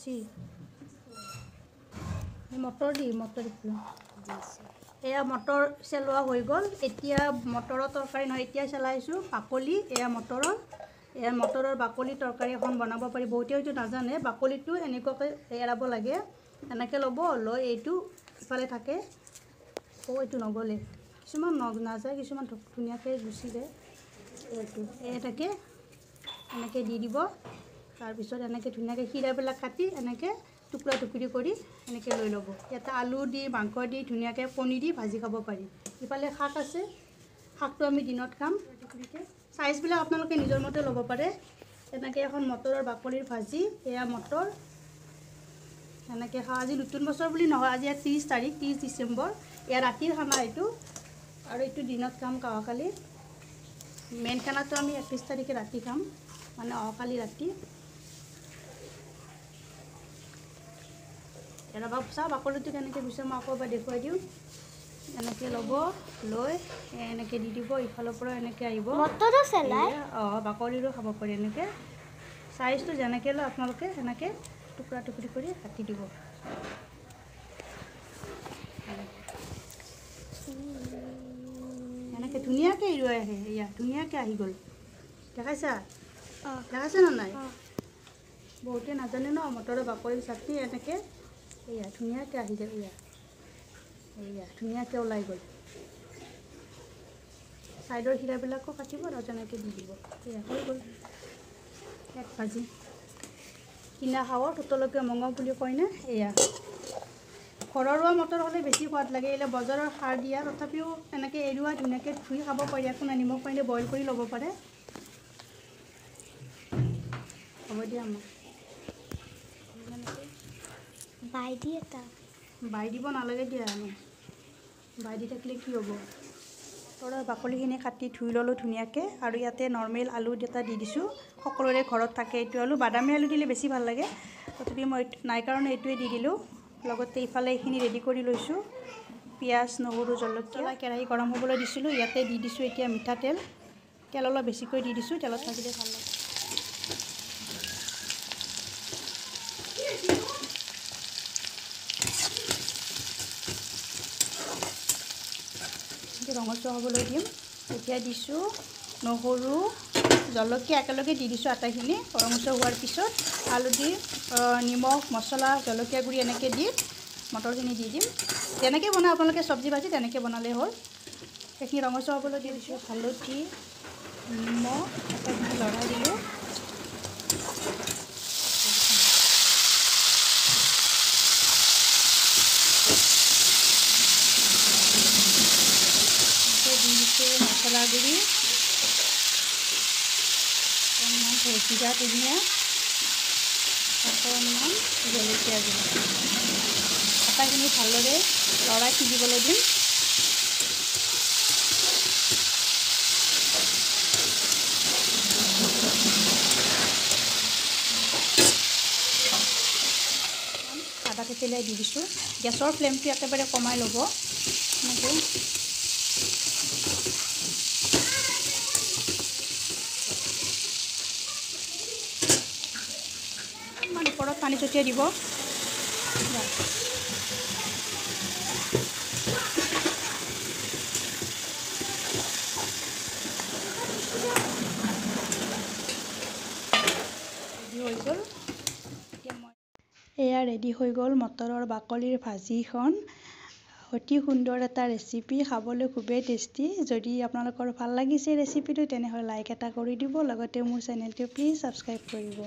বেছি মটৰ দি মটৰ এয়া মটৰ চেলোৱা হৈ গ'ল। এতিয়া মটৰৰ তৰকাৰী নহয়, এতিয়া চেলাইছোঁ বাকলি। এয়া মটৰৰ বাকলি তৰকাৰী এখন বনাব পাৰি। বহুতে হয়তো নাজানে, বাকলিটো এনেকুৱাকৈ এৰাব লাগে, এনেকৈ ল'ব, লৈ এইটো ইফালে থাকে, এইটো নগ'লে কিছুমান নাযায়, কিছুমান ধুনীয়াকৈ গুচি যায়। এইটো এটাকে এনেকৈ দি দিব, তাৰপিছত এনেকৈ ধুনীয়াকৈ সিৰাবিলাক কাটি এনেকৈ টুকুৰা টুকুৰি কৰি এনেকৈ লৈ ল'ব। ইয়াতে আলু দি মাংস দি ধুনীয়াকৈ কণী দি ভাজি খাব পাৰি। ইফালে শাক আছে, শাকটো আমি দিনত খাম। চাইজবিলাক আপোনালোকে নিজৰ মতে ল'ব পাৰে। এনেকৈ এখন মটৰৰ বাকলিৰ ভাজি, এয়া মটৰ এনেকৈ খাওঁ। আজি নতুন বছৰ বুলি নহয়, আজি 30 তাৰিখ, 30 ডিচেম্বৰ। এয়া ৰাতিৰ খানা এইটো, আৰু এইটো দিনত খাম অহাকালি। মেইন খানাটো আমি 31 তাৰিখে ৰাতি খাম, মানে অহাকালি ৰাতি। ৰ'বা চাওঁ বাকলিটো কেনেকৈ গুচাম, মই আকৌ এবাৰ দেখুৱাই দিওঁ। এনেকৈ ল'ব, লৈ এনেকৈ দি দিব, ইফালৰ পৰা এনেকৈ আহিব। অঁ, বাকলিৰো খাব পাৰি। এনেকৈ চাইজটো যেনেকৈ লয় আপোনালোকে সেনেকৈ টুকুৰা টুকুৰি কৰি কাটি দিব। এনেকৈ ধুনীয়াকৈ এৰুৱাই আহে। এয়া ধুনীয়াকৈ আহি গ'ল, দেখাইছা? দেখাইছে নে নাই? বহুতে নাজানে ন মটৰৰ বাকলিৰ চাটনি। এনেকৈ এয়া ধুনীয়াকৈ আহি যায়। এয়া এয়া ধুনীয়াকৈ ওলাই গ'ল। ছাইডৰ সিৰাবিলাকো কাটিব আৰু তেনেকৈ দি দিব। এয়া হৈ গ'ল এক ভাজি। কিনা খাৱৰ তোতলকে মঙহ বুলি কয়নে। এয়া ঘৰৰুৱা মটৰ হ'লে বেছি সোৱাদ লাগে। এইবিলাক বজাৰৰ সাৰ দিয়া, তথাপিও এনেকৈ এৰুৱা ধুনীয়াকৈ ধুই খাব পাৰি, একো নাই। নিমখ পানীৰে বইল কৰি ল'ব পাৰে। হ'ব দিয়া, আমাক বাই দি এটা বাই দিব নালাগে দিয়া, আমি বাই দি থাকিলে কি হ'ব। মটৰৰ বাকলিখিনি কাটি ধুই ল'লোঁ ধুনীয়াকৈ, আৰু ইয়াতে নৰ্মেল আলু এটা দি দিছোঁ। সকলোৰে ঘৰত থাকে এইটো আলু, বাদামী আলু দিলে বেছি ভাল লাগে, তথাপি মই নাই কাৰণে এইটোৱে দি দিলোঁ। লগতে ইফালে এইখিনি ৰেডি কৰি লৈছোঁ, পিঁয়াজ, নহৰু, জলকীয়া। কেৰাহী গৰম হ'বলৈ দিছিলোঁ, ইয়াতে দি দিছোঁ এতিয়া মিঠাতেল। তেল অলপ বেছিকৈ দি দিছোঁ, তেলত ভাজিলে ভাল লাগে। ৰঙচুৱা হ'বলৈ দিম। এতিয়া দিছোঁ নহৰু, জলকীয়া একেলগে দি দিছোঁ আটাইখিনি। ৰঙচুৱা হোৱাৰ পিছত হালধি, নিমখ, মছলা, জলকীয়া গুড়ি এনেকৈ দি মটৰখিনি দি দিম। যেনেকৈ বনায় আপোনালোকে চব্জি ভাজি তেনেকৈ বনালেই হ'ল। সেইখিনি ৰঙচুৱা হ'বলৈ দি দিছোঁ হালধি, নিমখ, আটাইখিনি লৰাই দিলোঁ। দি দিছোঁ মছলা গুড়ি, অকণমান জিৰা ধনিয়া, অকণমান জলকীয়া গুড়ি। আটাখিনি ভালদৰে লৰাই সিজিবলৈ দিম। আদা থেতেলিয়াই দি দিছোঁ। গেছৰ ফ্লেমটো একেবাৰে কমাই ল'ব। এনেকৈ অকণমান ওপৰত পানী ছটিয়াই দিব। ৰেডি হৈ গ'ল। এতিয়া মই এয়া ৰেডি হৈ গ'ল মটৰৰ বাকলিৰ ভাজিখন। অতি সুন্দৰ এটা ৰেচিপি, খাবলৈ খুবেই টেষ্টি। যদি আপোনালোকৰ ভাল লাগিছে ৰেচিপিটো, তেনেহ'লে লাইক এটা কৰি দিব, লগতে মোৰ চেনেলটো প্লিজ ছাবস্ক্ৰাইব কৰিব।